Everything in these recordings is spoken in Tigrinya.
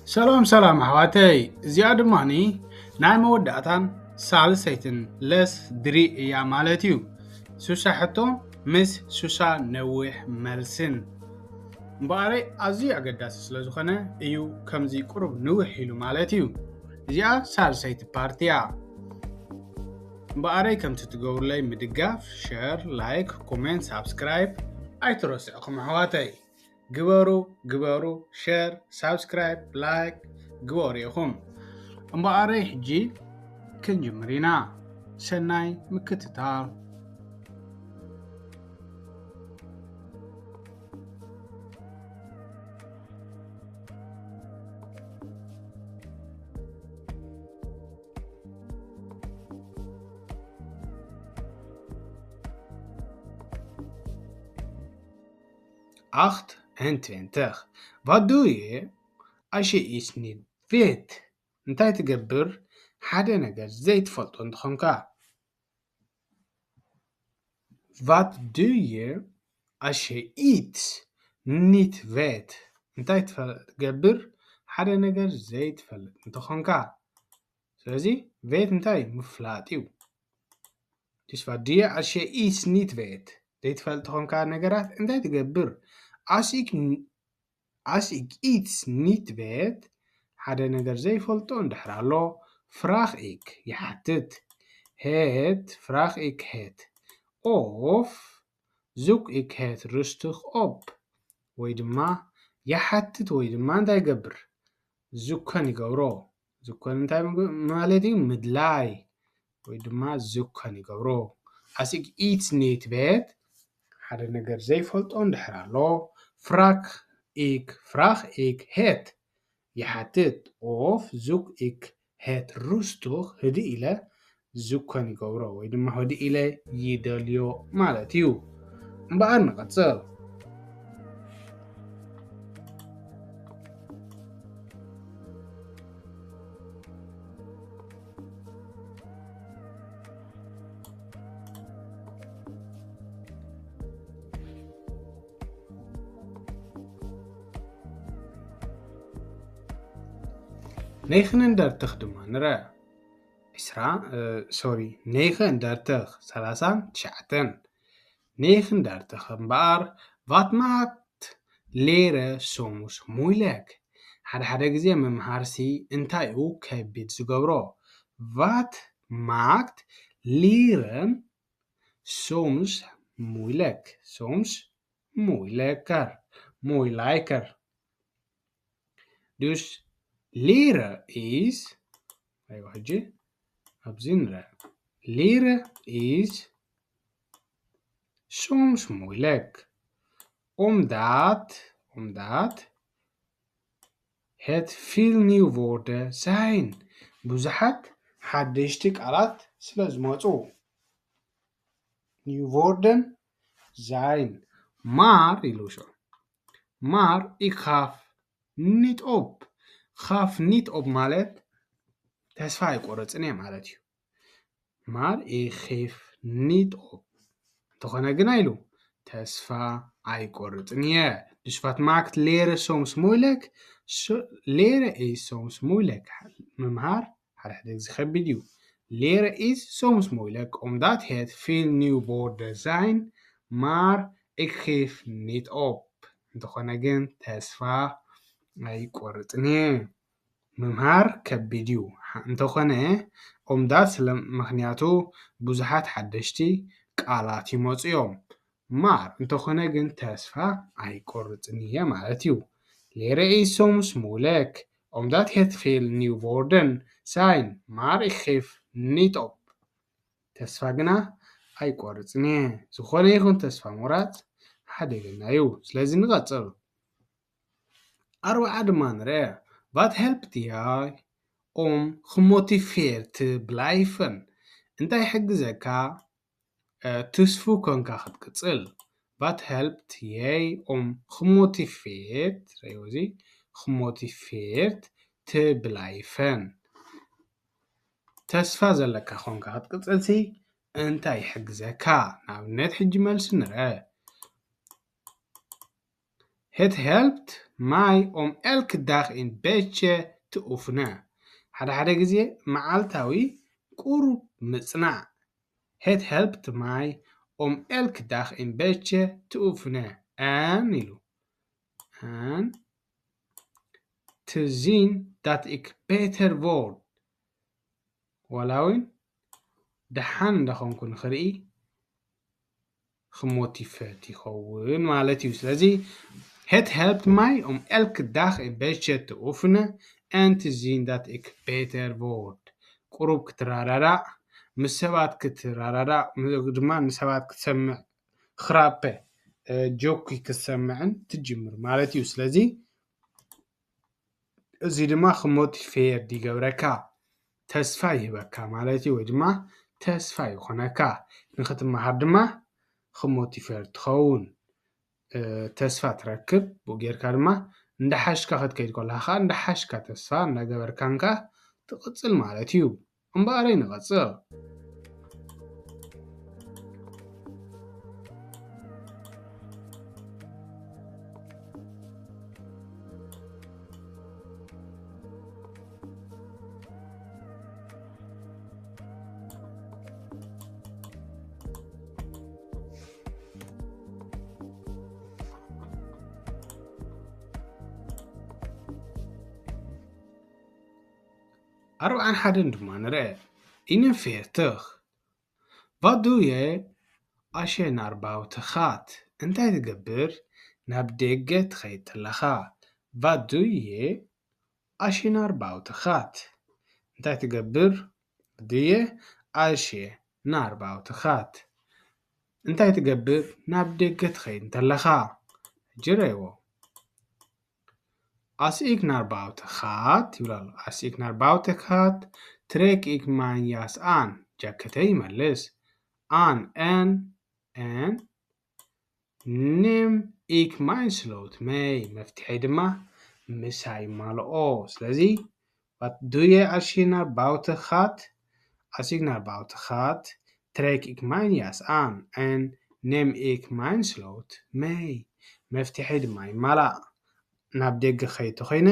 ሰላም ሰላም ኣሕዋተይ፣ እዚኣ ድማ ናይ መወዳእታን ሳልሰይትን ለስ ድሪ እያ ማለት እዩ። ሱሳ ሕቶ ምስ ሱሳ ነዊሕ መልስን። እምበኣረይ ኣዝዩ ኣገዳሲ ስለ ዝኾነ እዩ ከምዚ ቁሩብ ንውሕ ኢሉ ማለት እዩ። እዚኣ ሳልሰይቲ ፓርቲ እያ። እምበኣረይ ከምቲ ትገብሩለይ ምድጋፍ፣ ሸር፣ ላይክ፣ ኮሜንት፣ ሳብስክራይብ ኣይትረስዕኹም ኣሕዋተይ። ግበሩ፣ ግበሩ፣ ሸር፣ ሳብስክራይብ፣ ላይክ ግበሩ ኢኹም። እምበኣረይ ሕጂ ክንጅምር ኢና። ሰናይ ምክትታል። ኣኽት ዕንትንትኽ። Wat doe je als je iets niet weet? እንታይ ትገብር ሓደ ነገር ዘይትፈልጦ እንተኾንካ? Wat doe je als je iets niet weet? እንታይ ትፈ- ትገብር ሓደ ነገር ዘይትፈልጥ እንተኾንካ? ስለዚ vet እንታይ ምፍላጥ እዩ። Dus wat doe je als je iets niet weet? ዘይትፈልጥ ኾንካ ነገራት እንታይ ትገብር? Als ik n- als ik iets niet weet, ሓደ ነገር ዘይፈልጦ እንድሕር ኣሎ፣ vraag ik ይሓትት፣ het vraag ik het, of zoek ik het rustig op፣ ወይ ድማ ይሓትት ወይ ድማ እንታይ ይገብር? ዝኮን ይገብሮ። ዝኮን እንታይ ምግ- ማለት እዩ? ምድላይ ወይ ድማ ዝኮን ይገብሮ። Als ik iets niet weet፣ ሓደ ነገር ዘይፈልጦ እንድሕር ኣሎ፣ vraag ik vraag ik het ይሓትት፣ of zoek ik het rustig ህድእ ኢለ ዝኮን ይገብሮ ወይ ድማ ህድእ ኢለ ይደልዮ ማለት እዩ። እምበኣር ንቐጽል። Negen en dertig ድማ ንረ ዕስራ፣ እ፣ ሶሪ፣ negen en dertig፣ ሰላሳን ትሽዓተን። Negen en dertig እምበኣር፣ wat maakt leren soms moeilijk? ሓደ ሓደ ግዜ ምምሃርሲ እንታይ እዩ ከቢድ ዝገብሮ? Wat maakt leren soms moeilijk? Soms moeilijker. Moeilijker. Dus leren is፣ ኣይዋ ሕጂ ኣብዚ ንረ leren is soms moeilijk, omdat omdat het veel nieuw woorden zijn. ብዙሓት ሓደሽቲ ቃላት ስለ ዝመፁ። Nieuw woorden zijn. Maar ኢሉ ሾ maar ik geef niet op. Geef niet op ማለት ተስፋ ኣይቆረፅን እየ ማለት እዩ። Maar ik geef niet op. እንተኾነ ግን ኣይሉ ተስፋ ኣይቆርፅን እየ። Dus wat maakt leren soms moeilijk? Leren is soms moeilijk. ምምሃር ሓደ ሓደ ግዜ ከቢድ እዩ። Leren is soms moeilijk omdat het veel nieuw woorden zijn, maar ik geef niet op. እንተኾነ ግን ተስፋ ኣይቆርፅን እየ። ምምሃር ከቢድ እዩ። እንተኾነ omdat ስለ ምኽንያቱ ብዙሓት ሓደሽቲ ቃላት ይመፁ እዮም። Maar እንተኾነ ግን ተስፋ ኣይቆርፅን እየ ማለት እዩ። Leren is soms moeilijk omdat het veel nieuw woorden zijn, maar ik geef niet op. ተስፋ ግና ኣይቆርፅን እየ። ዝኾነ ይኹን ተስፋ ምቑራፅ ሓደገኛ እዩ። ስለዚ ንቐፅል። ኣርብዓ ድማ ንርአ። Wat helpt jou om gemotiveerd te blijven? እንታይ ይሕግዘካ ትስፉ ኮንካ ክትቅፅል? Wat helpt jou om gemotiveerd, ርእይዎ እዚ፣ gemotiveerd te blijven? ተስፋ ዘለካ ኮንካ ክትቅፅልሲ እንታይ ይሕግዘካ? ንኣብነት ሕጂ መልሲ ንርአ። Het helpt mij om elke dag een beetje te oefenen. ሓደ ሓደ ግዜ መዓልታዊ ቁሩብ ምጽናዕ። Het helpt mij om elke dag een beetje te oefenen. En ኢሉ en te zien dat ik beter word. ዋላ እውን ደሓን እንዳኾንኩ ንኽርኢ ክሞቲቨት ይኸውን ማለት እዩ። ስለዚ het helpt mij om elke dag een beetje te oefenen en te zien dat ik beter word. ቁሩብ ክትረዳዳእ፣ ምስ ሰባት ክትረዳዳእ፣ ምስ ድማ ንሰባት ክትሰምዕ፣ ክራፐ ጆኪ ክትሰምዕን ትጅምር ማለት እዩ። ስለዚ እዚ ድማ ክሞቲቬርድ ይገብረካ፣ ተስፋ ይህበካ ማለት እዩ። ወይ ድማ ተስፋ ይኾነካ፣ ንኽትመሃር ድማ ክሞቲቬርድ ትኸውን። ተስፋ ትረክብ። ብኡ ጌርካ ድማ እንዳሓሽካ ክትከይድ ከለኻ ከዓ እንዳሓሽካ ተስፋ እንዳገበርካን ከዓ ትቕጽል ማለት እዩ። እምበኣረይ ንቐጽል። ኣርብዓን ሓደን ድማ ንርአ። ኢንፌርትኽ። Wat doe je als je naar buiten gaat? እንታይ ትገብር ናብ ደገ ትኸይድ ተለኻ? Wat doe je als je naar buiten gaat? እንታይ ትገብር? Wat doe je als je naar buiten gaat? እንታይ ትገብር ናብ ደገ ትኸይድ እንተለኻ? ጅረይዎ። Als ik naar buiten gaat ይብል ኣሎ። Als ik naar buiten gaat, trek ik mijn jas aan. ጃኬተይ ይመልስ። Aan en en neem ik mijn sleutel mee. መፍትሐይ ድማ ምሳይ ይማልኦ። ስለዚ Wat doe je als je naar buiten gaat? Als ik naar buiten gaat, trek ik mijn jas aan en neem ik mijn sleutel mee. መፍትሐይ ድማ ይማላእ። ናብ ደገ ኸይድ ተኾይነ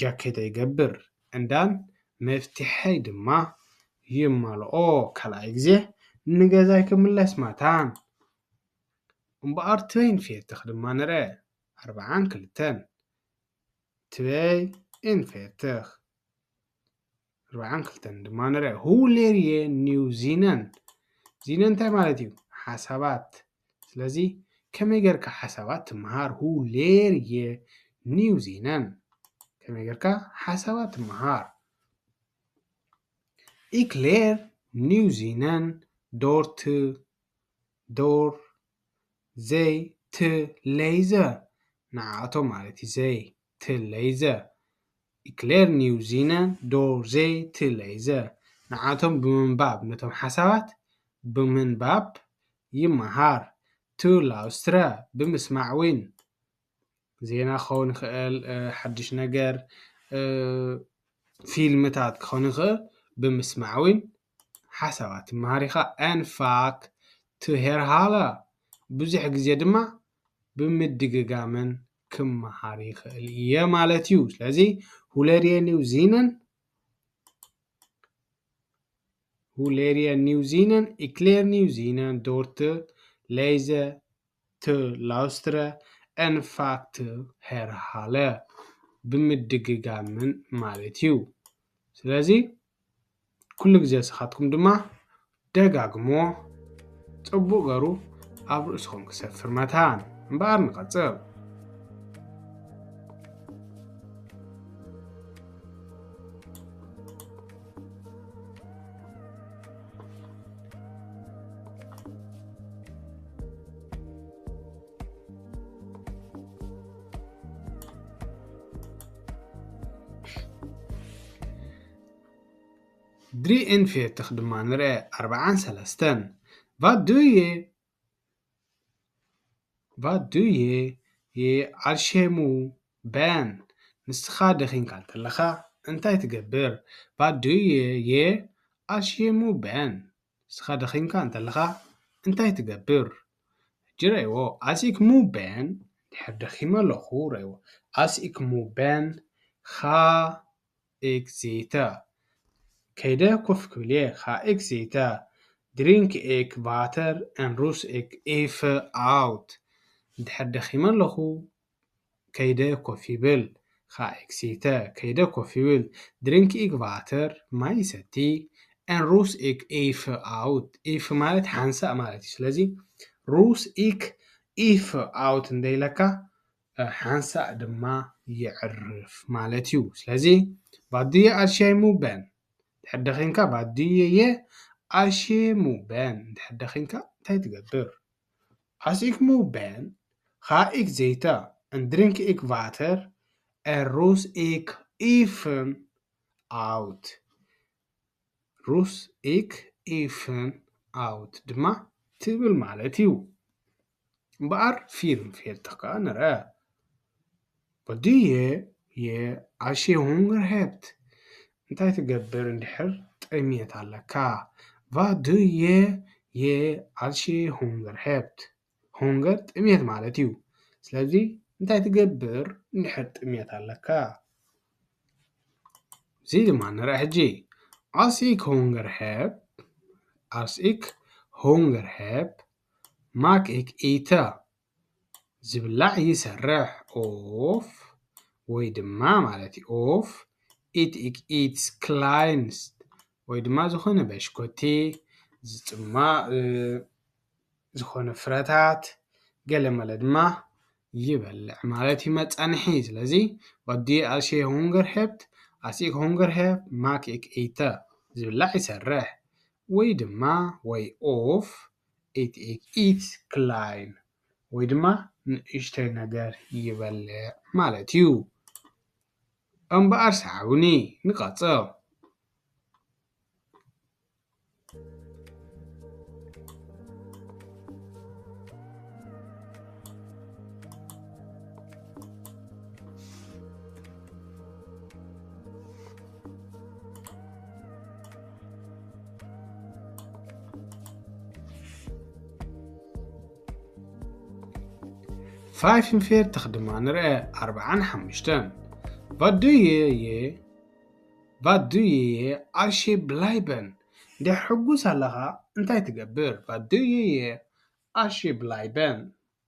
ጃኬተይ ይገብር። And then መፍትሐይ ድማ ይማልኦ። ካልኣይ ግዜ ንገዛይ ክምለስ ማታን። እምበኣር ትበይን ፌትኽ ድማ ንርአ። ኣርብዓን ክልተን። ትበይን ፌትኽ። ኣርብዓን ክልተን ድማ ንርአ። Hoe leer je nieuwe zinnen? ዚነን እንታይ ማለት እዩ? ሓሳባት። ስለዚ ከመይ ጌርካ ሓሳባት ትመሃር? Hoe leer je nieuwe zinnen? ከመይ ጌርካ ሓሳባት ትመሃር? Ik leer nieuwe zinnen door te door ze te lezen. ንዓኣቶም ማለት እዩ። Ze te lezen. Ik leer nieuwe zinnen door ze te lezen. ንዓኣቶም ብምንባብ፣ ነቶም ሓሳባት ብምንባብ ይመሃር። Te luisteren ብምስማዕ እውን። ዜና ክኸውን ይኽእል፣ ሓድሽ ነገር፣ ፊልምታት ክኸውን ይኽእል። ብምስማዕ እውን ሓሳባት ትመሃር ኢኻ። En vaak te herhalen፣ ብዙሕ ግዜ ድማ ብምድግጋምን ክመሃር ይኽእል እየ ማለት እዩ። ስለዚ Hoe leer je nieuwe zinnen? Hoe leer je nieuwe zinnen? Ik leer nieuwe zinnen door te lezen, te luisteren en vaak te herhalen. ብምድግጋምን ማለት እዩ። ስለዚ ኩሉ ግዜ ንስኻትኩም ድማ ደጋግሞ፣ ጽቡቕ ገሩ ኣብ ርእስኹም ክሰፍር መታን። እምበኣር ንቐጽል። ድሪኤን ፌትኽ ድማ ንርአ። ኣርብዓን ሰለስተን። Wat doe je? Wat doe je? Je als je moe bent. ንስኻ ደኺምካ እንተለኻ እንታይ ትገብር? Wat doe je? Je als je moe bent. ንስኻ ደኺምካ እንተለኻ እንታይ ትገብር? ጅረይዎ። Als ik moe ben, ድሕር ደኺመ ኣለኹ፣ ረእይዎ። As ik moe ben, ga ik zitten. ከይደ ኮፍ ክብል እየ። Ga ik zitten. Drink ik water en rust ik even uit. ድሕር ደኺመ ኣለኹ፣ ከይደ ኮፍ ይብል። Ga ik zitten. ከይደ ኮፍ ይብል። Drink ik water. ማይ ይሰቲ። En rust ik even uit. Even ማለት ሓንሳእ ማለት እዩ። ስለዚ rust ik even uit እንደ ኢለካ፣ እ፣ ሓንሳእ ድማ የዕርፍ ማለት እዩ። ስለዚ፣ wat doe je als je moe bent? ድሕር ደኺምካ፣ wat doe je als je moe bent? ድሕር ደኺምካ እንታይ ትገብር? As ik moe ben, ga ik zitten en drink ik water en rust ik even uit. Rust ik even uit ድማ ትብል ማለት እዩ። እምበኣር ፊልም ፌርትኻ ንርአ። Wat doe je als je honger hebt? እንታይ ትገብር እንድሕር ጥምየት ኣለካ? Wat doe je als je honger hebt? Honger ጥምየት ማለት እዩ። ስለዚ እንታይ ትገብር እንድሕር ጥምየት ኣለካ? እዚ ድማ ንርአ ሕጂ። Als ik honger heb, als ik honger heb, maak ik eten. ዝብላዕ ይሰርሕ። Of፣ ወይ ድማ ማለት እዩ። Of eet ik iets kleins. ወይ ድማ ዝኾነ በሽኮቲ፣ ዝጽማቕ፣ እ፣ ዝኾነ ፍረታት፣ ገለ መለ ድማ ይበልዕ ማለት እዩ መጻንሒ። ስለዚ፣ wat doe je als je honger hebt? Als ik honger heb, maak ik eten. ዝብላዕ ይሰርሕ። ወይ ድማ፣ ወይ of eet ik iets klein። ወይ ድማ ንእሽተይ ነገር ይበልዕ ማለት እዩ። እምበኣር ሰዓቡኒ፣ ንቐጽል። ፋይፍ እንፌርትኽ ድማ ንርአ ኣርብዓን ሓሙሽተን። Wat doe je, wat doe je als je blij bent? እንድሕር ሕጉስ ኣለኻ እንታይ ትገብር? Wat doe je als je blij bent?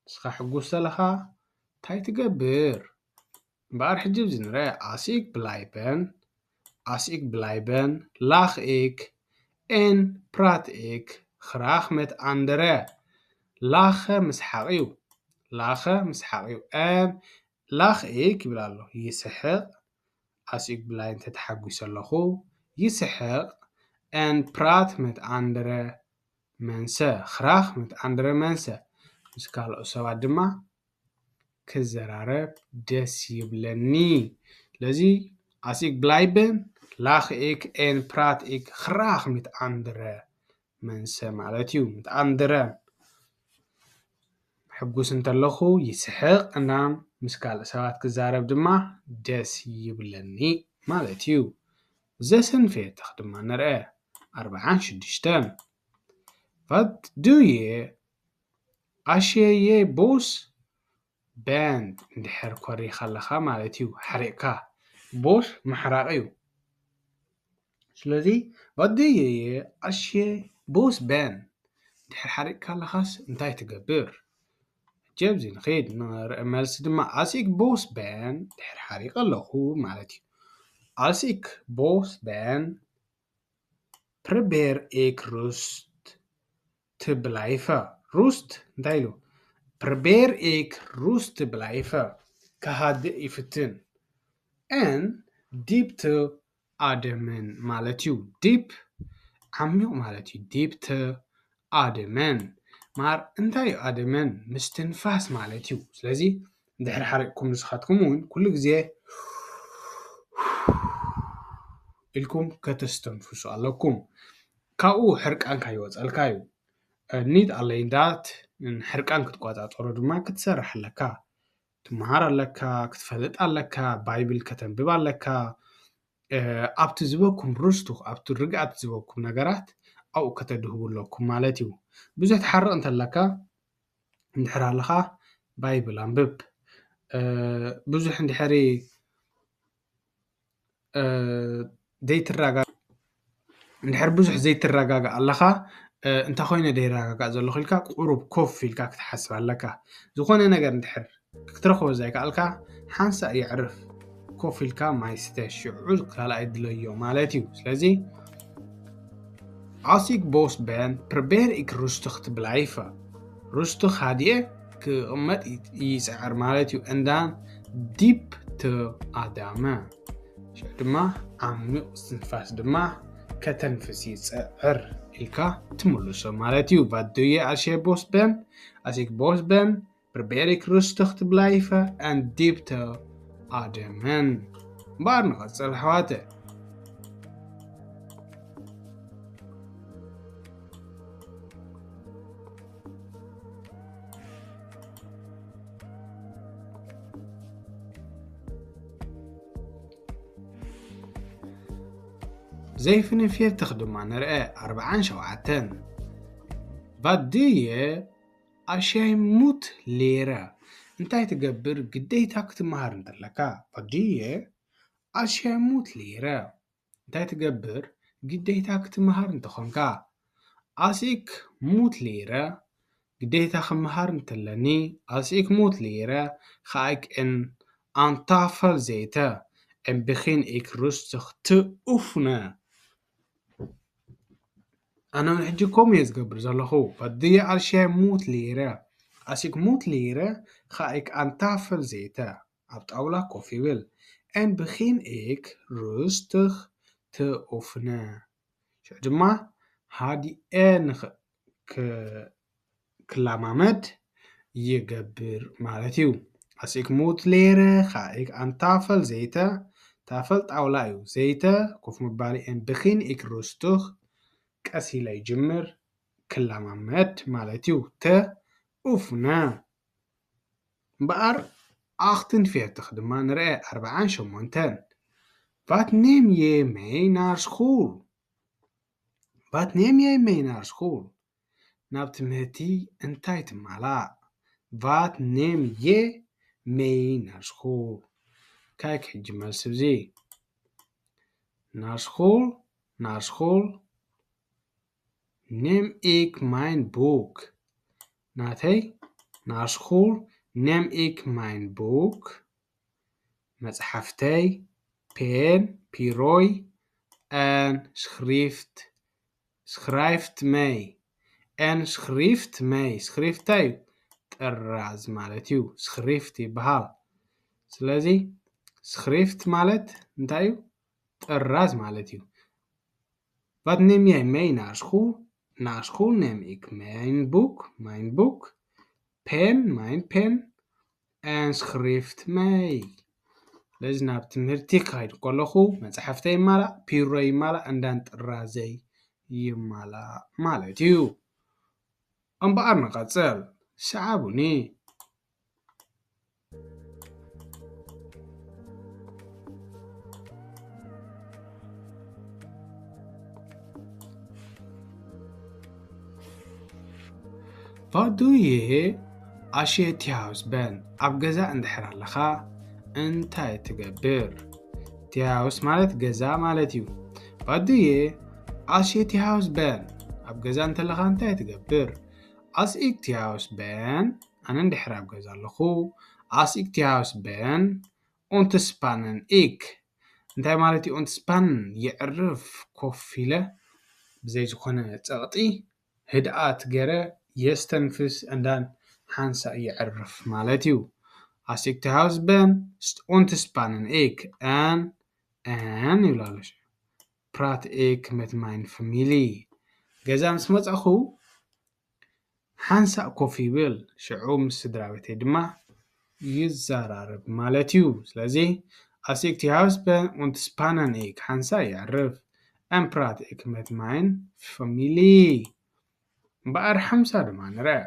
ንስኻ ሕጉስ ዘለኻ እንታይ ትገብር? እምበኣር ሕጂ ኣብዚ ንርአ፣ as ik blij ben፣ as ik blij ben, lach ik en praat ik graag met andere. Lachen ምስሓቕ እዩ። Lachen ምስሓቕ እዩ። En lach ik ይብል ኣሎ፣ ይስሕቕ። As ik blij ben፣ ተተሓጒሰ ኣለኹ፣ ይስሕቕ። En praat met andere mensen, graag met andere mensen፣ ምስ ካልኦት ሰባት ድማ ክዘራረብ ደስ ይብለኒ። ስለዚ፣ as ik blij ben, lach ik en praat ik graag met andere mensen ማለት እዩ። Met andere። ሕጉስ እንተለኹ ይስሕቕ፣ እናም ምስ ካልእ ሰባት ክዛረብ ድማ ደስ ይብለኒ ማለት እዩ። Zes en veertig ድማ ንርአ። ኣርብዓን ሽዱሽተን። Wat doe je als je je boos bent? እንድሕር ኮሪኻ ኣለኻ ማለት እዩ። ሓሪቕካ። Boos ምሕራቕ እዩ። ስለዚ፣ wat doe je als je boos bent? እንድሕር ሓሪቕካ ኣለኻስ እንታይ ትገብር? ሕጂ ኣብዚ ንኸይድ፣ ንርእ መልሲ ድማ፣ als ik boos ben፣ እንድሕር ሓሪቐ ኣለኹ ማለት እዩ። Als ik boos ben, probeer ik rustig te blijven. Rustig እንታይ ኢሉ? Probeer ik rustig te blijven. ክሃድእ ይፍትን። En diep te ademen ማለት እዩ። Diep ዓሚቕ ማለት እዩ። Diep te ademen። እምበኣር እንታይ እዩ ademen? ምስትንፋስ ማለት እዩ። ስለዚ እንድሕር ሓሪቕኩም ንስኻትኩም እውን ኩሉ ግዜ ኢልኩም ከተስተንፍሱ ኣለኩም። ካብኡ ሕርቃንካ ይወፀልካ እዩ። Niet alleen dat, ሕርቃን ክትቆፃፀሮ ድማ ክትሰርሕ ኣለካ። ትመሃር ኣለካ፣ ክትፈልጥ ኣለካ፣ ባይብል ከተንብብ ኣለካ። ኣብቲ ዝበኩም rustig፣ ኣብቲ ርግኣት ዝበኩም ነገራት ኣብኡ ከተድህቡ ኣለኩም ማለት እዩ። ብዙሕ ትሓርቕ እንተለካ፣ እንድሕር ኣለኻ ባይብል ኣንብብ። እ፣ ብዙሕ እንድሕሪ፣ እ፣ ዘይትረጋ-፣ እንድሕር ብዙሕ ዘይትረጋጋእ ኣለኻ፣ እ፣ እንታይ ኮይነ ዘይረጋጋእ ዘለኹ ኢልካ ቁሩብ ኮፍ ኢልካ ክትሓስብ ኣለካ። ዝኾነ ነገር እንድሕር ክትረኽቦ ዘይከኣልካ፣ ሓንሳእ የዕርፍ፣ ኮፍ ኢልካ ማይ ስተ፣ ሽዑ ካልኣይ ድለዮ ማለት እዩ። ስለዚ፣ As ik boos ben, probeer ik rustig te blijven. Rustig ሃዲኤ ክቕመጥ ይ-፣ ይጽዕር ማለት እዩ። And dan diep te ademen. ሽዑ ድማ ዓሚቕ ትንፋስ ድማ ከተንፍስ ይጽዕር ኢልካ ትምልሶ ማለት እዩ። Wat doe je als je boos bent? As ik boos ben, probeer ik rustig te blijven en diep te ademen. እምበኣር ንቐጽል ኣሕዋተይ። Zevenenveertig ድማ ንርአ፣ ኣርብዓን ሸውዓተን። Wat doe je als je moet leren? እንታይ ትገብር ግዴታ ክትመሃር እንተለካ? Wat doe je als je moet leren? እንታይ ትገብር ግዴታ ክትመሃር እንተኾንካ? As ik moet leren፣ ግዴታ ክመሃር እንተለኒ፣ as ik moet leren, ga ik in aan tafel zitten en begin ik rustig te oefenen. ኣነ እውን ሕጂ ከምኡ እየ ዝገብር ዘለኹ። Wat doe je als je moet leren? As ik moet leren, ga ik aan tafel zitten. ኣብ ጣውላ ኮፍ ይብል። En begin ik rustig te oefenen. ሽዑ ድማ ሃዲኤ ንኽ-፣ ክ-፣ ክለማመድ ይገብር ማለት እዩ። As ik moet leren, ga ik aan tafel zitten. Tafል ጣውላ እዩ። Zitten ኮፍ ምባል። En begin ik rustig፣ ቀስ ኢለ ይጅምር፣ ክለማመድ ማለት እዩ። Te oefenen. እምበኣር ኣኽትንትፌርትኽ ድማ ንርአ፣ ኣርብዓን ሸሞንተን። Wat neem je mee naar school? Wat neem je mee naar school? ናብ ትምህርቲ እንታይ ትማላእ? Wat neem je mee naar school? ካይክ ሕጂ መልሲ እዚ። Naar school, naar school neem ik mijn book. ናተይ፣ naar school neem ik mijn book. መጽሓፍተይ፣ ፔን፣ ፒሮይ፣ en schrift፣ schrijft mee። En schrift mee። Schrift እንታይ እዩ? ጥራዝ ማለት እዩ። Schrift ይበሃል። ስለዚ schrift ማለት እንታይ እዩ? ጥራዝ ማለት እዩ። Wat neem jij mee naar school? Naar school neem ik mijn boek, mijn boek, pen, mijn pen, en schrift mee. ስለዚ ናብ ትምህርቲ ክኸይድ ከለኹ መጽሓፍተይ ይማላእ፣ ፒሮይ ይማላእ፣ and then ጥራዘይ ይማላእ ማለት እዩ። እምበኣር ንቐጽል። ሰዓቡኒ። Wat doe je als je thuis bent? ኣብ ገዛ እንድሕር ኣለኻ እንታይ ትገብር? Thuis ማለት ገዛ ማለት እዩ። Wat doe je als je thuis bent? ኣብ ገዛ እንተለኻ እንታይ ትገብር? Als ik thuis ben፣ ኣነ እንድሕር ኣብ ገዛ ኣለኹ። Als ik thuis ben, ontspan ik። እንታይ ማለት እዩ ontspan? የዕርፍ፣ ኮፍ ኢለ፣ ብዘይ ዝኾነ ጸቕጢ፣ ህድኣት ገረ፣ የስተንፍስ፣ and then ሓንሳእ የዕርፍ ማለት እዩ። Als ik thuis ben, ontspan ik en, en ይብላ ኣሎ። Praat ik met mijn familie። ገዛ ምስ መጻኹ ሓንሳእ ኮፍ ይብል፣ ሽዑ ምስ ስድራ ቤተይ ድማ ይዘራረብ ማለት እዩ። ስለዚ፣ als ik thuis ben, ontspan ik፣ ሓንሳእ የዕርፍ፣ en praat ik met mijn familie። እምበኣር ሓምሳ ድማ ንርአ።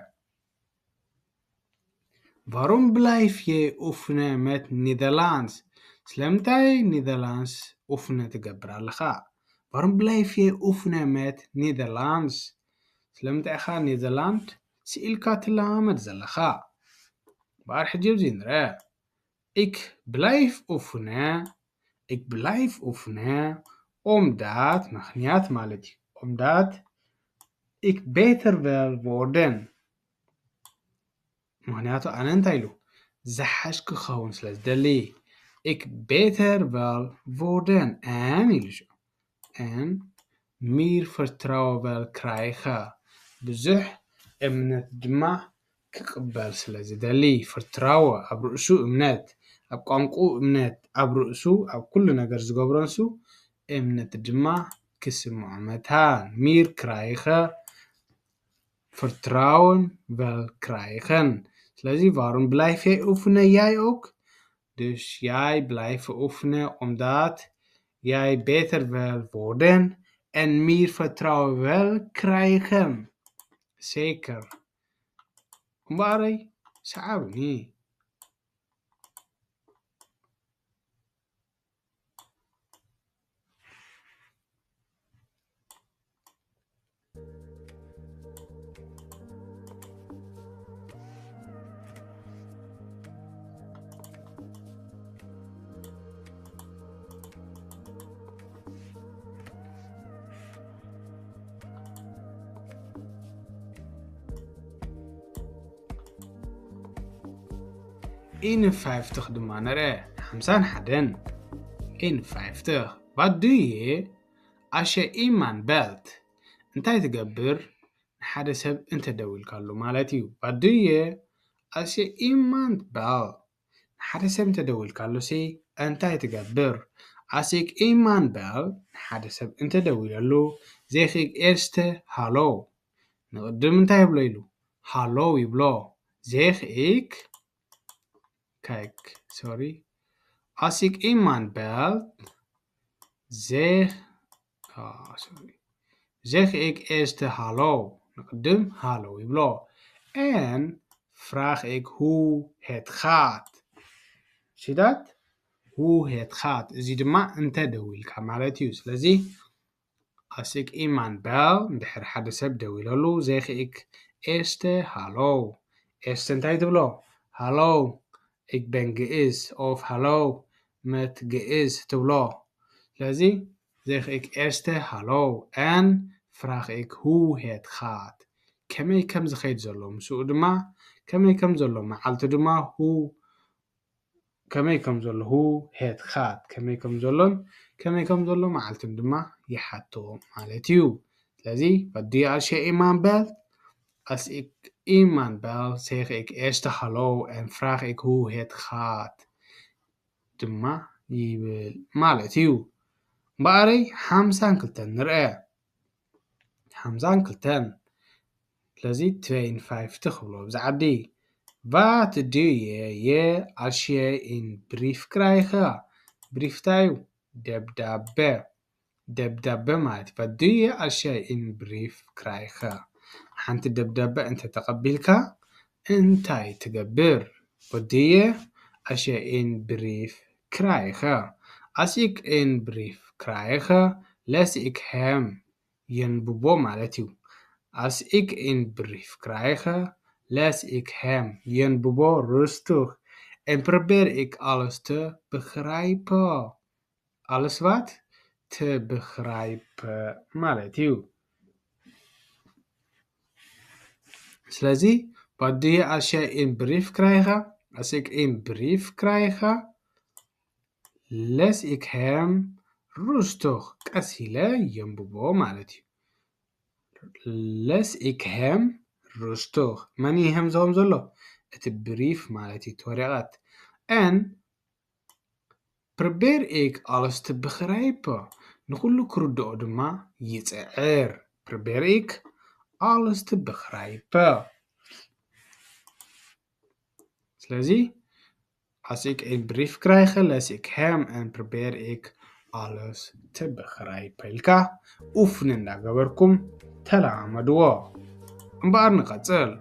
Waarom blijf je oefenen met Nederlands? ስለምንታይ ኔዘርላንድስ ኡፍነ ትገብር ኣለኻ? Waarom blijf je oefenen met Nederlands? ስለምንታይ ኢኻ ኔዘርላንድ ስኢልካ ትለማመድ ዘለኻ? እምበኣር ሕጂ ኣብዚ ንርአ። Ik blijf oefenen. Ik blijf oefenen omdat ምኽንያት ማለት እዩ። Omdat ik beter wil worden. ምኽንያቱ ኣነ እንታይ ኢሉ? ዝሓሽኩ ክኸውን ስለ ዝደሊ። Ik beter wil worden. En ኢሉ። En meer vertrouwen wil krijgen. ብዙሕ እምነት ድማ ክቕበል ስለ ዝደሊ። Vertrouwen ኣብ ርእሱ እምነት፣ ኣብ ቋንቋኡ እምነት፣ ኣብ ርእሱ ኣብ ኩሉ ነገር ዝገብሮ ንሱ እምነት ድማ ክስምዖ መታን። Meer krijgen, vertrouwen wil krijgen. ስለዚ waarom blijf jij oefenen, jij ook? Dus jij blijft oefenen omdat jij beter wil worden en meer vertrouwen wil krijgen. Zeker. እምበኣረይ ሰዓብኒ። eenenvijftig ድማ ንርአ። ሓምሳን ሓደን። eenenvijftig. Wat doe je als je iemand belt? እንታይ ትገብር ንሓደ ሰብ እንተደዊልካሉ ማለት እዩ። Wat doe je als je iemand belt? ንሓደ ሰብ እንተደዊልካሉ ሲ እንታይ ትገብር? Als ik iemand bel, ንሓደ ሰብ እንተደዊለሉ፣ zeg ik eerst hallo. ንቕድም እንታይ ይብሎ ኢሉ? Hallo ይብሎ። Zeg ik, kijk, sorry. Als ik iemand bel, zeg, ah, sorry. Zeg ik eerst hallo. ንቕድም ሃሎ ይብሎ። En vraag ik hoe het gaat. See that? Hoe het gaat. እዚ ድማ እንተ ደዊልካ ማለት እዩ። ስለዚ als ik iemand bel፣ እንድሕር ሓደ ሰብ ደዊለሉ፣ zeg ik eerst hallo. Eerst እንታይ ትብሎ? Hallo, ik ben Geis. Of hallo, met Geis ትብሎ። ስለዚ zeg ik eerst hallo en vraag ik hoe het gaat. ከመይ ከም ዝኸይድ ዘሎ ምስኡ ድማ፣ ከመይ ከም ዘሎ መዓልቱ ድማ፣ hoe፣ ከመይ ከም ዘሎ፣ hoe het gaat፣ ከመይ ከም ዘሎን ከመይ ከም ዘሎ መዓልቱን ድማ ይሓቶ ማለት እዩ። ስለዚ wat doe je als je iemand belt? Als ik iemand bel, zeg ik eerst hallo en vraag ik hoe het gaat ድማ ይብል ማለት እዩ። እምበኣረይ ሓምሳን ክልተን ንርአ። ሓምሳን ክልተን። ስለዚ tweeënvijftig ክብሎ ኣብዚ ዓዲ። Wat doe je als je een brief krijgt? Brief እንታይ እዩ? ደብዳበ። ደብዳበ ማለት እዩ። Wat doe je als je een brief krijgt? ሓንቲ ደብዳበ እንተ ተቐቢልካ እንታይ ትገብር? Wat doe je als je een brief krijgt? Als ik een brief krijg, lees ik hem. የንብቦ ማለት እዩ። Als ik een brief krijg, lees ik hem. የንብቦ rustig. En probeer ik alles te begrijpen. Alles wat? Te begrijpen ማለት እዩ። ስለዚ wat doe je als je een brief krijgt? Als ik een brief krijg, lees ik hem rustig. ቀስ ኢለ የንብቦ ማለት እዩ። Lees ik hem rustig. መን እዩ hem ዝኸውን ዘሎ? እቲ brief ማለት እዩ፣ እቲ ወረቐት። En probeer ik alles te begrijpen. ንኹሉ ክርድኦ ድማ ይጽዕር። Probeer ik alles te begrijpen. ስለዚ als ik een brief krijg, lees ik hem en probeer ik alles te begrijpen ኢልካ ኡፍን እንዳገበርኩም ተለማመድዎ። እምበኣር ንቐጽል።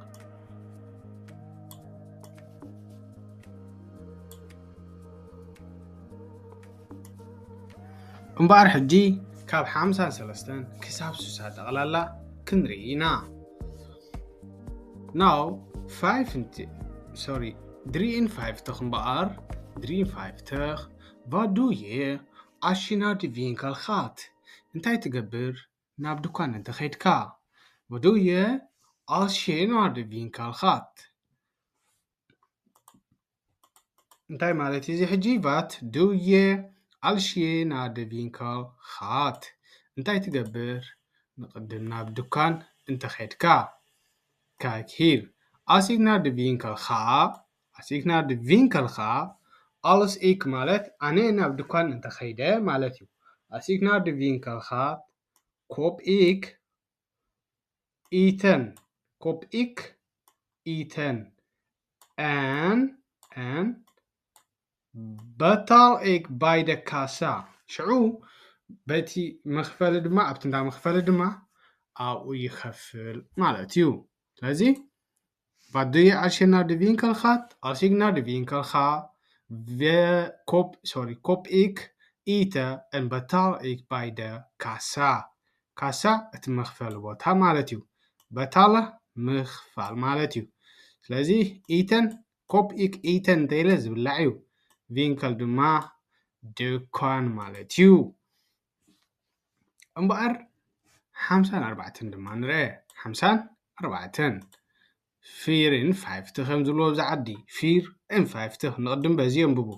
እምበኣር ሕጂ ካብ ሓምሳን ሰለስተን ክሳብ ስሳ ጠቕላላ ክንርኢ ኢና። Now five፣ sorry፣ ድሪኢን ፋይቭ ተኽምበኣር Drie en vijftig. Wat doe je als je naar de winkel gaat? እንታይ ትገብር ናብ ድኳን እንተኸይድካ? Wat doe je als je naar de winkel gaat? እንታይ ማለት እዩ እዚ ሕጂ? Wat doe je als je naar de winkel gaat? እንታይ ትገብር ንቕድም ናብ ድኳን እንተኸይድካ? Kijk hier. Als ik naar de winkel ga, als ik naar de winkel ga, als ik ማለት ኣነ ናብ ድኳን እንተኸይደ ማለት እዩ። Als ik naar de winkel ga, koop ik eten. Koop ik eten. En, en betaal ik bij de kassa. ሽዑ በቲ መኽፈሊ ድማ ኣብቲ እንዳ መኽፈሊ ድማ ኣብኡ ይኸፍል ማለት እዩ። ስለዚ Wat doe je als je naar de winkel gaat? Als ik naar de winkel ga, we koop, sorry, koop ik eten en betaal ik bij de kassa. ካሳ እቲ መኽፈሊ ቦታ ማለት እዩ። Betalen ምኽፋል ማለት እዩ። ስለዚ eten፣ koop ik eten እንተኢለ ዝብላዕ እዩ። Winkel ድማ ድኳን ማለት እዩ። እምበኣር ሓምሳን ኣርባዕተን ድማ ንርአ። ሓምሳን ኣርባዕተን። Vier en vijftig ከም ዝብልዎ ኣብዚ ዓዲ። Vier en vijftig ንቕድም በዚ የንብቡ።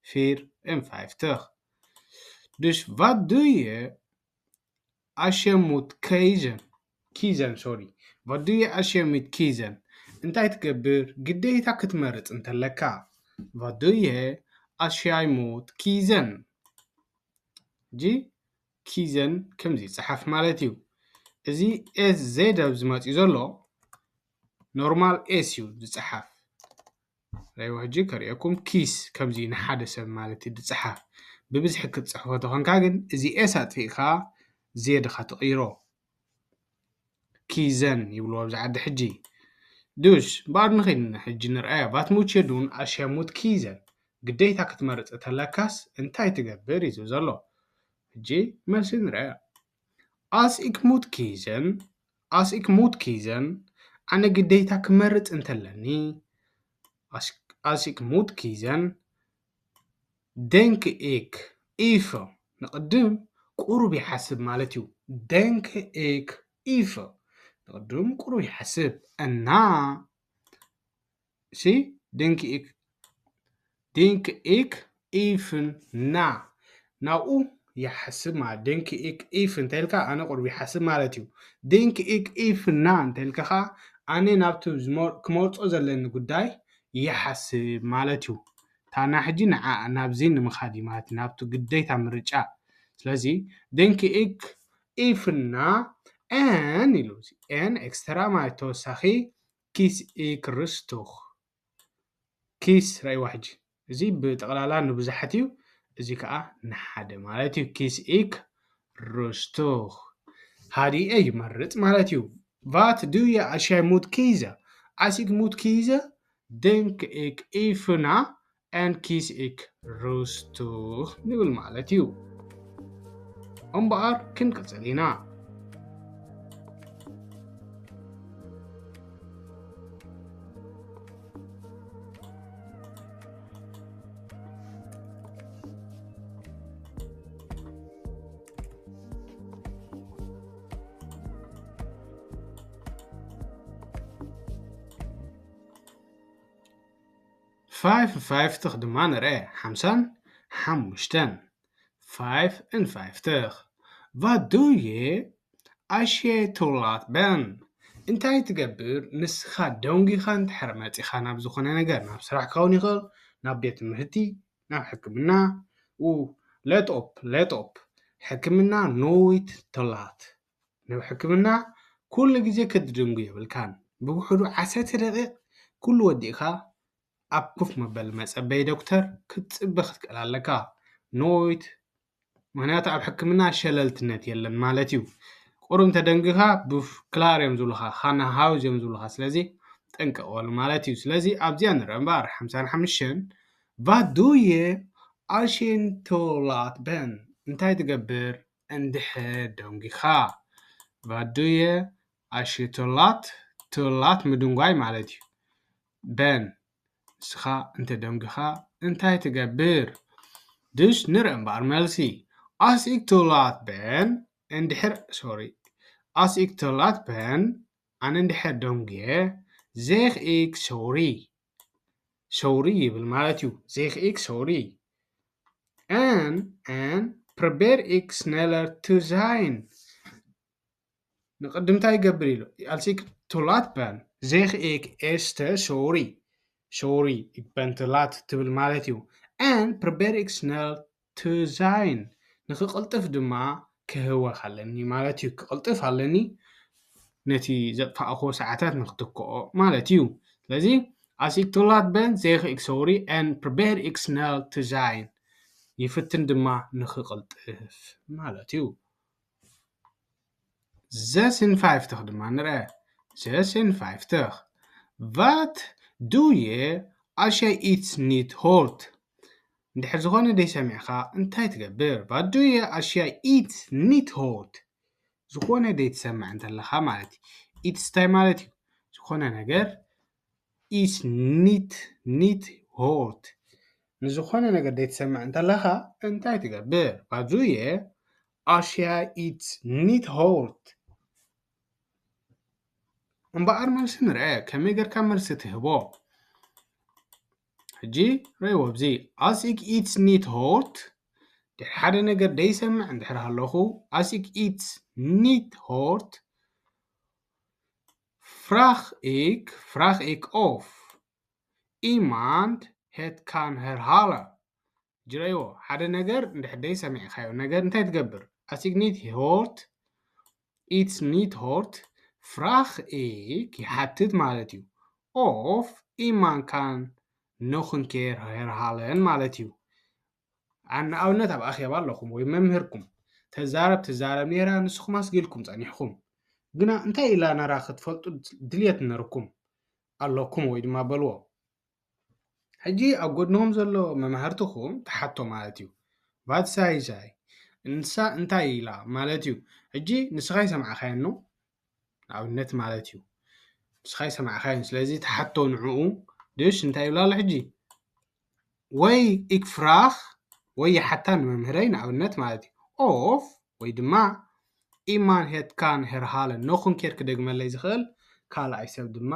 Vier en vijftig. Dus wat doe je als je moet kiezen? Kiezen, sorry. Wat doe je als je moet kiezen? እንታይ ትገብር ግዴታ ክትመርጽ እንተለካ? Wat doe je als jij moet kiezen? ሕጂ kiezen ከምዚ ይጽሓፍ ማለት እዩ። እዚ S Z ኣብዚ መጺኡ ዘሎ normal S እዩ ዝጽሓፍ። ራይዎ ሕጂ ከርእየኩም። Kies ከምዚ ንሓደ ሰብ ማለት እዩ ዝጽሓፍ። ብብዝሒ ክትጽሕፎ ተኾንካ ግን እዚ S ኣጥፊእካ Z ኢኻ ትቕይሮ። Kiezen ይብልዎ ኣብዚ ዓዲ ሕጂ። Dus እምበኣር ንኺድ ሕጂ ንርኣዮ። Wat moet je doen als je moet kiezen? ግዴታ ክትመርጽ ተለካስ እንታይ ትገብር እዩ ዘሎ። ሕጂ መልሲ ንርኣዮ። Als ik moet kiezen, als ik moet kiezen፣ ኣነ ግዴታ ክመርጽ እንተለኒ፣ als, als ik moet kiezen, denk ik even፣ ንቕድም ቁሩብ ይሓስብ ማለት እዩ። Denk ik even፣ ንቕድም ቁሩብ ይሓስብ። እና እሺ፣ denk ik, denk ik even na። ናብኡ ይሓስብ ማለት። Denk ik even እንተልካ ኣነ ቁሩብ ይሓስብ ማለት እዩ። Denk ik even na እንተልካ ከዓ ኣነ ናብቲ ዝመር-፣ ክመርጾ ዘለኒ ጉዳይ ይሓስብ ማለት እዩ። ታና ሕጂ ንዓ ናብዚ ንምኻድ እዩ ማለት እዩ፣ ናብቲ ግዴታ ምርጫ። ስለዚ denk ik even na en ኢሉ፣ en extra ማለት ተወሳኺ፣ kies ik rustig። Kies ራእይዋ ሕጂ። እዚ ብጠቕላላ ንብዙሓት እዩ፣ እዚ ከዓ ንሓደ ማለት እዩ። Kies ik rustig። ሃዲኤ ይመርጽ ማለት እዩ። Wat doe je als jij moet kiezen? Als ik moet kiezen, denk ik even na en kies ik rustig ንብል ማለት እዩ። እምበኣር ክንቅጽል ኢና። Vijf en vijftig ድማ ንርአ። ሓምሳን ሓሙሽተን። Vijf en vijftig. Wat doe je als je te laat bent? እንታይ ትገብር ንስኻ ደንጊኻ እንድሕር መጺኻ ናብ ዝኾነ ነገር፣ ናብ ስራሕ ክኸውን ይኽእል፣ ናብ ቤት ትምህርቲ፣ ናብ ሕክምና። ኡ፣ let op፣ let op። ሕክምና nooit te laat። ናብ ሕክምና ኩሉ ግዜ ክትድንጉ የብልካን። ብውሕዱ ዓሰርተ ደቂቕ ኩሉ ወዲእካ ኣብ ኮፍ መበሊ መጸበዪ ዶክተር ክትጽበ ክትክእል ኣለካ። Nooit። ምኽንያቱ ኣብ ሕክምና ሸለልትነት የለን ማለት እዩ። ቁሩብ እንተደንጊኻ ብፍ-፣ ክላር እዮም ዝብሉኻ፣ ካና ሃውዝ እዮም ዝብሉኻ። ስለዚ ጠንቀቕ በሉ ማለት እዩ። ስለዚ ኣብዚኣ ንርአ እምበኣር ሓምሳን ሓሙሽተን። Wat doe je als je te laat bent? እንታይ ትገብር እንድሕር ደንጊኻ? Wat doe je als je te laat፣ te laat ምድንጓይ ማለት እዩ። Ben፣ ንስኻ እንተ ደንጊኻ እንታይ ትገብር? Dus ንርኢ እምበኣር መልሲ። As ik te laat ben, እንድሕር፣ ሶሪ፣ as ik te laat ben፣ ኣነ እንድሕር ደንጉየ፣ zeg ik sorry። Sorry ይብል ማለት እዩ። Zeg ik sorry. En, en probeer ik sneller te zijn. ንቕድም እንታይ ይገብር ኢሉ? Als ik te laat ben, zeg ik eerst sorry. Sorry, ik ben te laat ትብል ማለት እዩ። En probeer ik snel te zijn. ንኽቕልጥፍ ድማ ክህወኽ ኣለኒ ማለት እዩ። ክቕልጥፍ ኣለኒ፣ ነቲ ዘጥፋእኽዎ ሰዓታት ንኽትክኦ ማለት እዩ። ስለዚ፣ als ik te laat ben, zeg ik sorry en probeer ik snel te zijn. ይፍትን ድማ ንኽቕልጥፍ ማለት እዩ። Zesenvijftig ድማ ንርአ። Zesenvijftig. Wat doe je als je iets niet hoort? እንድሕር ዝኾነ ደይሰሚዕኻ እንታይ ትገብር? Wat doe je als je iets niet hoort? ዝኾነ ደይትሰምዕ እንተለኻ ማለት እዩ። Iets እንታይ ማለት እዩ? ዝኾነ ነገር iets niet, niet hoort. ንዝኾነ ነገር ደይትሰምዕ እንተለኻ እንታይ ትገብር? Wat doe je als je iets niet hoort? እምበኣር መልሲ ንርአ፣ ከመይ ጌርካ መልሲ ትህቦ? ሕጂ ረእይዎ ኣብዚ። Als ik iets niet hoort፣ ሓደ ነገር ደይሰምዕ እንድሕር ሃለኹ፣ als ik iets niet hoort, vraag ik, vraag ik of iemand het kan herhalen. ሕጂ ረእይዎ፣ ሓደ ነገር እንድሕር ደይሰሚዕካዮ ነገር እንታይ ትገብር? Als ik niet hoort, iets niet hoort, vraag ik፣ ይሓትት ማለት እዩ። Of iemand kan nog een keer herhalen ማለት እዩ። ንኣብነት ኣብ ኣኼባ ኣለኹም ወይ መምህርኩም ተዛረብ ትዛረብ ነይራ፣ ንስኹም ኣስጊልኩም ጸኒሕኩም። ግና እንታይ ኢላ ነራ ክትፈልጡ ድልየት ነርኩም ኣለኩም ወይ ድማ በልዎ። ሕጂ ኣብ ጎድንኹም ዘሎ መማህርትኹም ትሓቶ ማለት እዩ። Wat zei zij? ንሳ እንታይ ኢላ ማለት እዩ። ሕጂ ንስኻ ይሰማዕካዮ ኖ? ንኣብነት ማለት እዩ። ንስኻ ይሰማዕካዮ። ስለዚ ትሓቶ ንዕኡ። Dus እንታይ ይብላ ኣሎ ሕጂ? ወይ ik vraag፣ ወይ ይሓታ ንመምህረይ ንኣብነት ማለት እዩ። Of ወይ ድማ iemand het kan herhalen፣ nog een keer ክደግመለይ ዝኽእል ካልኣይ ሰብ ድማ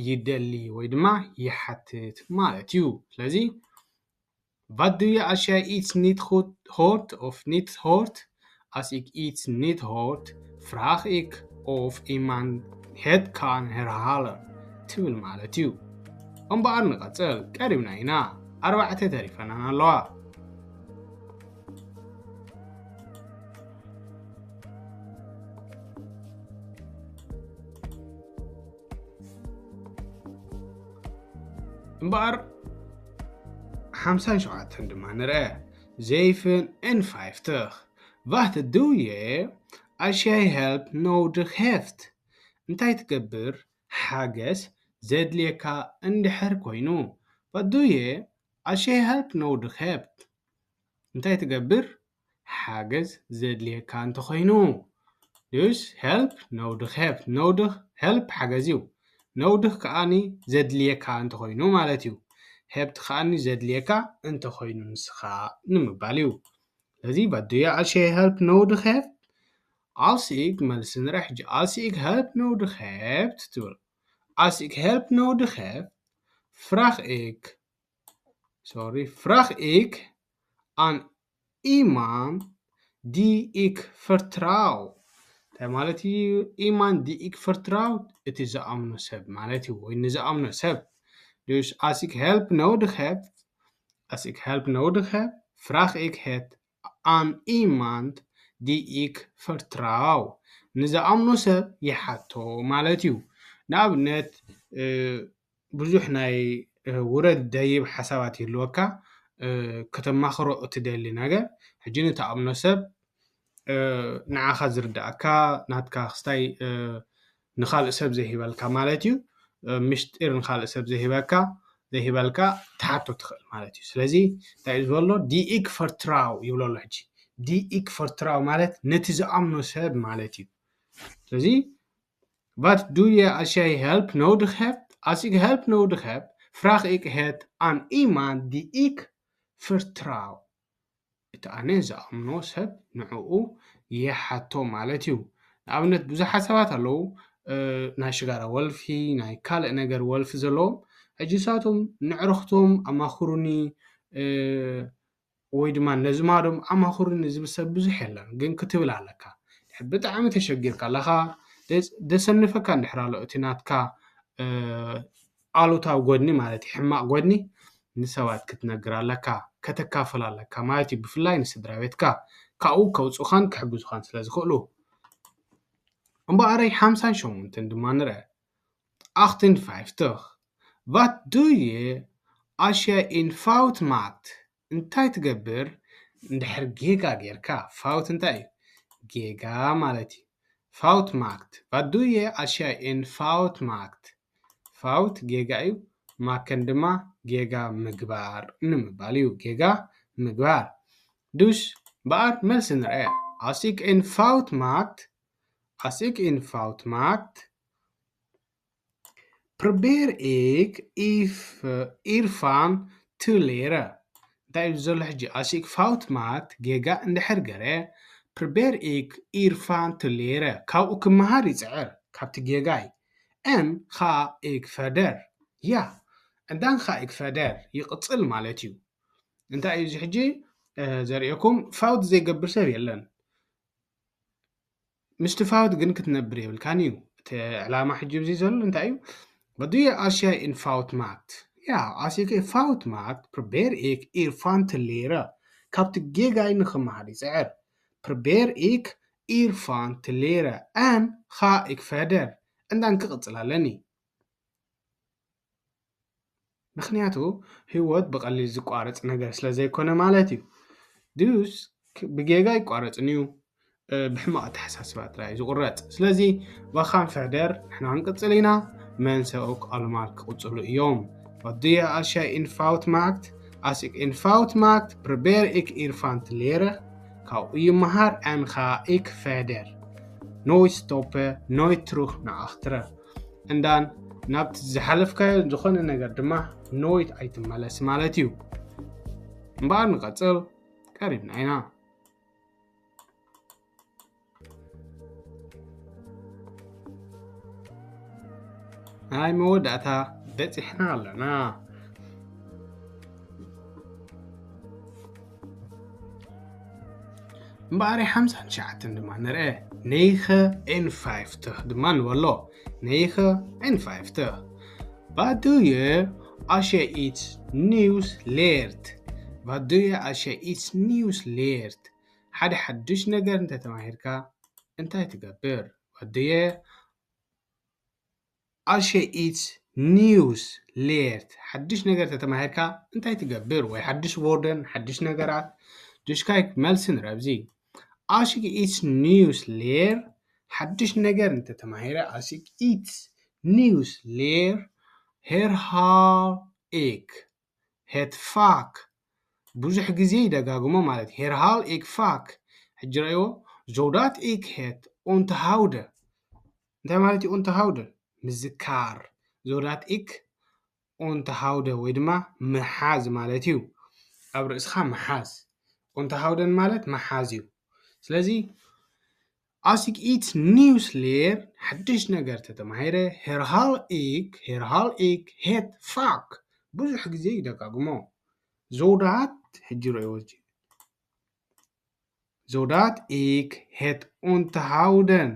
ይደሊ ወይ ድማ ይሓትት ማለት እዩ። ስለዚ Wat doe je als je iets niet goed hoort of niet hoort? Als ik iets niet hoort, vraag ik of iemand het kan herhalen ትብል ማለት እዩ። እምበኣር ንቐጽል፣ ቀሪብና ኢና። ኣርባዕተ ተሪፈናን ኣለዋ። እምበኣር ሓምሳን ሸውዓተን ድማ ንርአ። Zevenenvijftig. Wat doe je als jij hulp nodig hebt? እንታይ ትገብር ሓገዝ ዘድልየካ እንድሕር ኮይኑ? Wat doe je als jij hulp nodig hebt? እንታይ ትገብር ሓገዝ ዘድልየካ እንተኾይኑ? Dus hulp nodig hebt. Nodig፣ help ሓገዝ እዩ። Nodig ከኣኒ ዘድልየካ እንተኾይኑ ማለት እዩ። Hebt ከኣኒ ዘድልየካ እንተኾይኑ ንስኻ ንምባል እዩ። ስለዚ wat doe je als je hulp nodig hebt? Als ik፣ መልሲ ንርኢ ሕጂ። Als ik hulp nodig heb ትብል። Als ik hulp nodig heb, vraag ik፣ sorry, vraag ik aan iemand die ik vertrouw. እንታይ ማለት እዩ? Iemand die ik vertrouw፣ እቲ ዝኣምኖ ሰብ ማለት እዩ፣ ወይ ንዝኣምኖ ሰብ። Dus als ik hulp nodig heb, als ik hulp nodig heb, vraag ik het aan iemand die ik vertrouw. ንዝኣምኖ ሰብ ይሓቶ ማለት እዩ። ንኣብነት፣ እ፣ ብዙሕ ናይ፣ እ፣ ውረድ ደይብ ሓሳባት ይህልወካ፣ እ፣ ከተማኽሮ እትደሊ ነገር። ሕጂ ንትኣምኖ ሰብ፣ እ፣ ንዓኻ ዝርድኣካ፣ ናትካ ክስታይ፣ እ፣ ንኻልእ ሰብ ዘይሂበልካ ማለት እዩ። እ፣ ምስጢር ንኻልእ ሰብ ዘይሂበካ፣ ዘይሂበልካ ትሓቶ ትኽእል ማለት እዩ። ስለዚ እንታይ እዩ ዝበሎ? Die ik vertrouw ይብሎ ኣሎ ሕጂ። Die ik vertrouw ማለት ነቲ ዝኣምኖ ሰብ ማለት እዩ። ስለዚ Wat doe je als jij hulp nodig hebt? Als ik hulp nodig heb, Vraag ik het aan iemand die ik vertrouw. እቲ ኣነ ዝኣምኖ ሰብ ንዕኡ ይሓቶ ማለት እዩ። ንኣብነት ብዙሓት ሰባት ኣለዉ፣ እ፣ ናይ ሽጋራ ወልፊ፣ ናይ ካልእ ነገር ወልፊ ዘለዎም። ሕጂ ንሳቶም ንዕርኽቶም ኣማኽሩኒ፣ እ፣ ወይ ድማ ነዝማዶም ኣማኽሩኒ ዝብል ሰብ ብዙሕ የለን። ግን ክትብል ኣለካ። ድሕር ብጣዕሚ ተሸጊርካ ኣለኻ፣ ደስ-፣ ደሰንፈካ እንድሕር ኣሎ እቲ ናትካ፣ እ፣ ኣሉታዊ ጎድኒ ማለት እዩ፣ ሕማቕ ጎድኒ ንሰባት ክትነግር ኣለካ፣ ከተካፍል ኣለካ ማለት እዩ። ብፍላይ ንስድራ ቤትካ፣ ካብኡ ከውጹኻን ክሕግዙኻን ስለ ዝኽእሉ። እምበኣረይ ሓምሳን ሸሞንተን ድማ ንርአ። Achtenfeiftig. Wat doe je als je een fout maakt? እንታይ ትገብር እንድሕር ጌጋ ጌርካ? ፋውት እንታይ እዩ? ጌጋ ማለት እዩ። Fout maakt. Wat doe je als je een fout maakt? ፋውት ጌጋ እዩ። ማከን ድማ ጌጋ ምግባር ንምባል እዩ። ጌጋ ምግባር። Dus እምበኣር መልሲ ንርአ። Als ik een fout maak, als ik een fout maak, probeer ik if-, hiervan te leren. እንታይ እዩ ዘሎ ሕጂ? Als ik fout maak, ጌጋ እንድሕር ገረ፣ probeer ik hiervan te leren. ካብኡ ክመሃር ይጽዕር፣ ካብቲ ጌጋይ። En ga ik verder. Ja. En dan ga ik verder. ይቕጽል ማለት እዩ። እንታይ እዩ እዚ ሕጂ፣ እ፣ ዘርእየኩም? ፋውት ዘይገብር ሰብ የለን። ምስቲ ፋውት ግን ክትነብር የብልካን እዩ። እቲ ዕላማ ሕጂ ኣብዚ ዘሎ እንታይ እዩ? Wat doe je als je een fout maakt? Ja, als ik een fout maak, probeer ik hiervan te leren. ካብቲ ጌጋይ ንኽመሃር ይጽዕር። Probeer ik hiervan te leren. En ga ik verder. En dan ክቕጽል ኣለኒ። ምኽንያቱ ህይወት ብቐሊል ዝቋረጽ ነገር ስለ ዘይኮነ ማለት እዩ። Dus ክ-፣ ብጌጋ ኣይቋረጽን እዩ፣ እ፣ ብሕማቕ ኣተሓሳስባ ጥራይ እዩ ዝቑረጽ። ስለዚ፣ we gaan verder፣ ንሕና ክንቅጽል ኢና፣ mensen ook allemaal ክቕጽሉ እዮም። Wat doe je als je een fout maakt? Als ik een fout maak, probeer ik hiervan te leren. ካብኡ ይመሃር፣ en ga ik verder. Nooit stoppen, nooit terug naar achteren. And then ናብቲ ዝሓለፍካዮ ዝኾነ ነገር ድማ nooit ኣይትመለስ ማለት እዩ። እምበኣር ንቐጽል፣ ቀሪብና ኢና። ናይ መወዳእታ በጺሕና ኣለና። እምበኣር ሓምሳን ትሽዓተን ድማ ንርአ። Negenenvijftig ድማ ንበሎ። Negenenvijftig. Wat doe je als je iets nieuws leert? Wat doe je als je iets nieuws leert? ሓደ ሓድሽ ነገር እንተተማሂርካ እንታይ ትገብር? Wat doe je als je iets nieuws leert? ሓድሽ ነገር ተተማሂርካ እንታይ ትገብር? ወይ ሓድሽ woorden፣ ሓድሽ ነገራት። Dus kijk፣ መልሲ ንረብዚ። Als ik iets nieuws leer፣ ሓድሽ ነገር እንተተማሂረ፣ als ik iets nieuws leer, herhaal ik het vaak. ብዙሕ ግዜ ይደጋግሞ ማለት እዩ። Herhaal ik vaak. ሕጂ ረእይዎ፣ zodat ik het onthouden. እንታይ ማለት እዩ onthouden? ምዝካር። Zodat ik onthouden ወይ ድማ ምሓዝ ማለት እዩ። ኣብ ርእስኻ ምሓዝ። Onthouden ማለት ምሓዝ እዩ። ስለዚ፣ als ik iets nieuws leer፣ ሓድሽ ነገር ተተማሂረ፣ herhaal ik, herhaal ik het vaak. ብዙሕ ግዜ ይደጋግሞ። Zodat፣ ሕጂ ረእይዎ፣ zodat ik het onthouden፣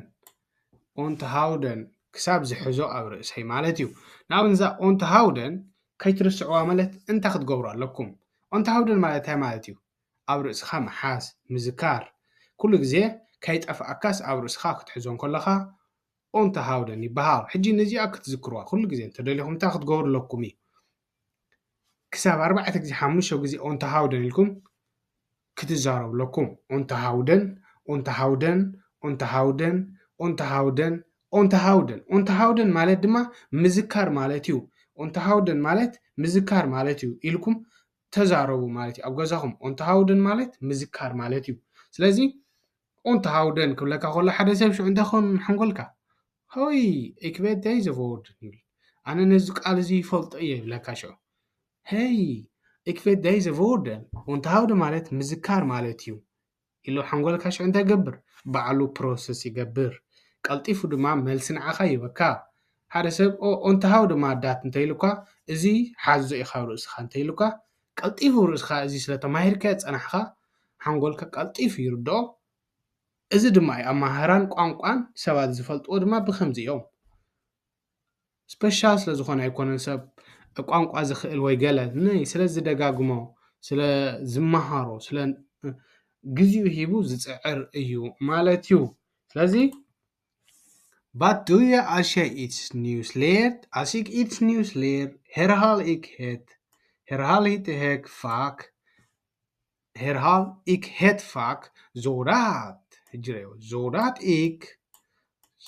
onthouden፣ ክሳብ ዝሕዞ ኣብ ርእሰይ ማለት እዩ። ንኣብነት፣ እዛ onthouden ከይትርስዕዋ ማለት እንታይ ክትገብሩ ኣለኩም? Onthouden ማለት እንታይ ማለት እዩ? ኣብ ርእስኻ ምሓዝ፣ ምዝካር። ኩሉ ግዜ ከይጠፍኣካስ ኣብ ርእስኻ ክትሕዞ እንከለኻ onthouden ይበሃል። ሕጂ ነዚኣ ክትዝክርዋ ኩሉ ግዜ እንተደሊኹም እንታይ ክትገብሩ ኣለኩም እዩ? ክሳብ ኣርባዕተ ግዜ፣ ሓሙሽተ ግዜ onthouden ኢልኩም ክትዛረቡ ኣለኩም። Onthouden፣ onthouden፣ onthouden፣ onthouden፣ onthouden። Onthouden ማለት ድማ ምዝካር ማለት እዩ። Onthouden ማለት ምዝካር ማለት እዩ ኢልኩም ተዛረቡ ማለት እዩ። ኣብ ገዛኹም onthouden ማለት ምዝካር ማለት እዩ። ስለዚ onthouden ክብለካ ከሎ ሓደ ሰብ ሽዑ እንታይ ክኸውን ሓንጎልካ? Hoi, ik weet deze woorden ይብል። ኣነ ነዚ ቃል እዚ ይፈልጦ እየ ይብለካ። ሽዑ፣ "Hey, ik weet deze woorden." Onthouden ማለት ምዝካር ማለት እዩ ኢሉ ሓንጎልካ ሽዑ እንታይ ይገብር? ባዕሉ ፕሮሰስ ይገብር። ቀልጢፉ ድማ መልሲ ንዓኻ ይህበካ። ሓደ ሰብ፣ "ኦ፣ onthouden maar dat" እንተኢሉካ፣ "እዚ ሓዞ ኢኻ ኣብ ርእስኻ" እንተኢሉካ፣ ቀልጢፉ ርእስኻ እዚ ስለ ተማሂርካዮ ዝጸናሕካ፣ ሓንጎልካ ቀልጢፉ ይርድኦ። እዚ ድማ እዩ ኣብ መሃራን ቋንቋን ሰባት ዝፈልጥዎ ድማ ብኸምዚ እዮም። ስፔሻል ስለ ዝኾነ ኣይኮነን ሰብ ቋንቋ ዝኽእል ወይ ገለ፣ ነይ ስለ ዝደጋግሞ፣ ስለ ዝመሃሮ፣ ስለ ግዜኡ ሂቡ ዝጽዕር እዩ ማለት እዩ። ስለዚ፣ "Wat doe je als je iets nieuws leert?" As ik iets nieuws leer, herhaal ik het. Herhaal ik het vaak. Herhaal ik het vaak, zodat, ሕጂ ርኣዮ፣ zodat ik,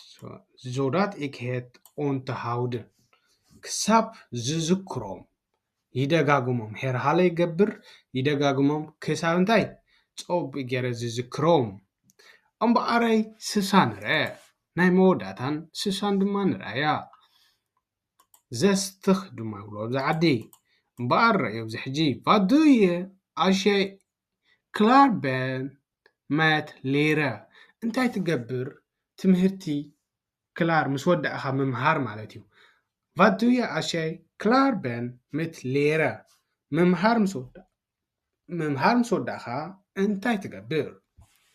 so-, zodat ik het onthouden. ክሳብ ዝዝክሮም ይደጋግሞም። ሄርሃለ ይገብር፣ ይደጋግሞም። ክሳብ እንታይ? ጸቡቕ ገይረ ዝዝክሮም። እምበኣረይ ስሳ ንርአ። ናይ መወዳእታን ስሳን ድማ ንርኣያ። ዘስትኽ ድማ ይብሎ ኣብዚ ዓዲ። እምበኣር ረእዮ ኣብዚ ሕጂ። Wat doe je als je klaar bent met leren? እንታይ ትገብር? ትምህርቲ ክላር ምስ ወዳእኻ ምምሃር ማለት እዩ። Wat doe je als je klaar bent met leren? ምምሃር ምስ ወዳ-፣ ምምሃር ምስ ወዳእኻ እንታይ ትገብር?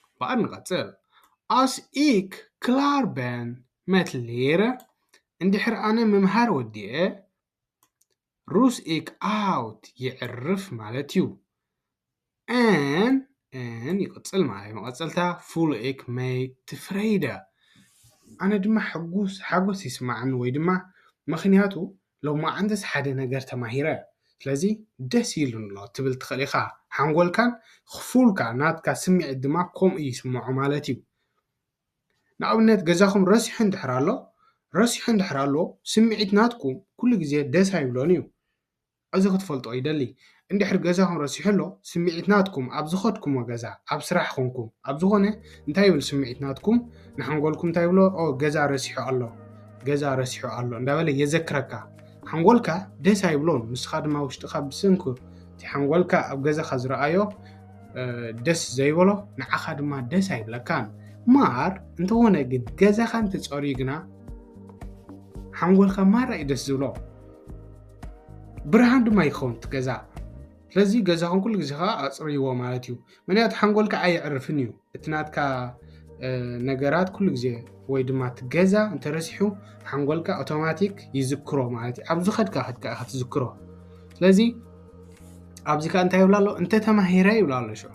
እምበኣር ንቐጽል። Als ik klaar ben met leren፣ እንድሕር ኣነ ምምሃር ወዲኤ፣ rust ik uit፣ የዕርፍ ማለት እዩ። En፣ en ይቕጽል ማለት እዩ። መቐጸልታ፣ voel ik mij tevreden። ኣነ ድማ ሕጉስ፣ ሓጎስ ይስማዓኒ ወይ ድማ ምኽንያቱ ሎማዓንትስ ሓደ ነገር ተማሂረ። ስለዚ ደስ ኢሉኒ ኣሎ ትብል ትኽእል ኢኻ። ሓንጎልካን ክፉልካ ናትካ ስምዒት ድማ ከምኡ ይስምዖ ማለት እዩ። ንኣብነት ገዛኹም ረሲሑ እንድሕር ኣሎ፣ ረሲሑ እንድሕር ኣሎ፣ ስምዒት ናትኩም ኩሉ ግዜ ደስ ኣይብሎን እዩ። እዚ ክትፈልጦ ይደሊ። እንድሕር ገዛኹም ረሲሑ ኣሎ፣ ስምዒት ናትኩም ኣብ ዝኸድኩሞ ገዛ፣ ኣብ ስራሕ ኮንኩም፣ ኣብ ዝኾነ እንታይ ይብል ስምዒት ናትኩም? ንሓንጎልኩም እንታይ ይብሎ? "ኦ፣ ገዛ ረሲሑ ኣሎ፣ ገዛ ረሲሑ ኣሎ" እንዳበለ የዘክረካ። ሓንጎልካ ደስ ኣይብሎን፣ ንስኻ ድማ ውሽጥኻ ብሰንኩ እቲ ሓንጎልካ ኣብ ገዛኻ ዝረኣዮ፣ እ፣ ደስ ዘይበሎ፣ ንዓኻ ድማ ደስ ኣይብለካን። ማር እንተኾነ ግን ገዛኻ እንተጸርዩ ግና ሓንጎልካ ማራ እዩ ደስ ዝብሎ። ብርሃን ድማ ይኸውን እቲ ገዛ። ስለዚ ገዛኹም ኩሉ ግዜ ኸዓ ኣጽርይዎ ማለት እዩ። ምኽንያቱ ሓንጎልካ ኣየዕርፍን እዩ። እቲ ናትካ፣ እ፣ ነገራት ኩሉ ግዜ ወይ ድማ እቲ ገዛ እንተረሲሑ ሓንጎልካ ኣውቶማቲክ ይዝክሮ ማለት እዩ። ኣብ ዝኸድካ ኸድካ ኢኻ ትዝክሮ። ስለዚ ኣብዚ ከኣ እንታይ ይብላ ኣሎ? እንተ ተማሂረ ይብላ ኣሎ ሽዑ።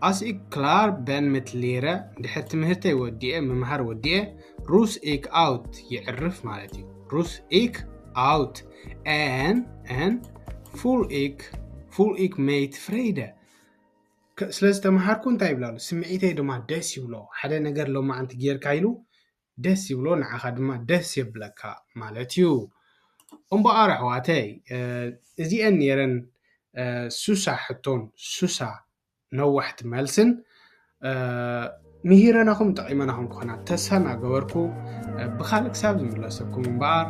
Als ik klaar ben met leren፣ እንድሕር ትምህርተይ ወዲኤ፣ ምምሃር ወዲኤ፣ rust ik uit፣ የዕርፍ ማለት እዩ። Rust ik uit። En፣ en voel ik፣ voel ik mij tevreden። ከ-፣ ስለ ዝተምሃርኩ እንታይ ይብላ ኣሎ? ስምዒተይ ድማ ደስ ይብሎ። ሓደ ነገር ሎማዓንቲ ጌርካ ኢሉ ደስ ይብሎ፣ ንዓኻ ድማ ደስ የብለካ ማለት እዩ። እምበኣር ኣሕዋተይ፣ እ፣ እዚኤን ነይረን፣ እ፣ ሱሳ ሕቶን ሱሳ ነዋሕቲ መልስን፣ እ፣ ምሂረናኹም ጠቒመናኹም ክኾና ተስፋ እናገበርኩ፣ እ፣ ብኻልእ ክሳብ ዝምለሰኩም እምበኣር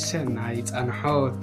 ሰናይ ጻንሖት።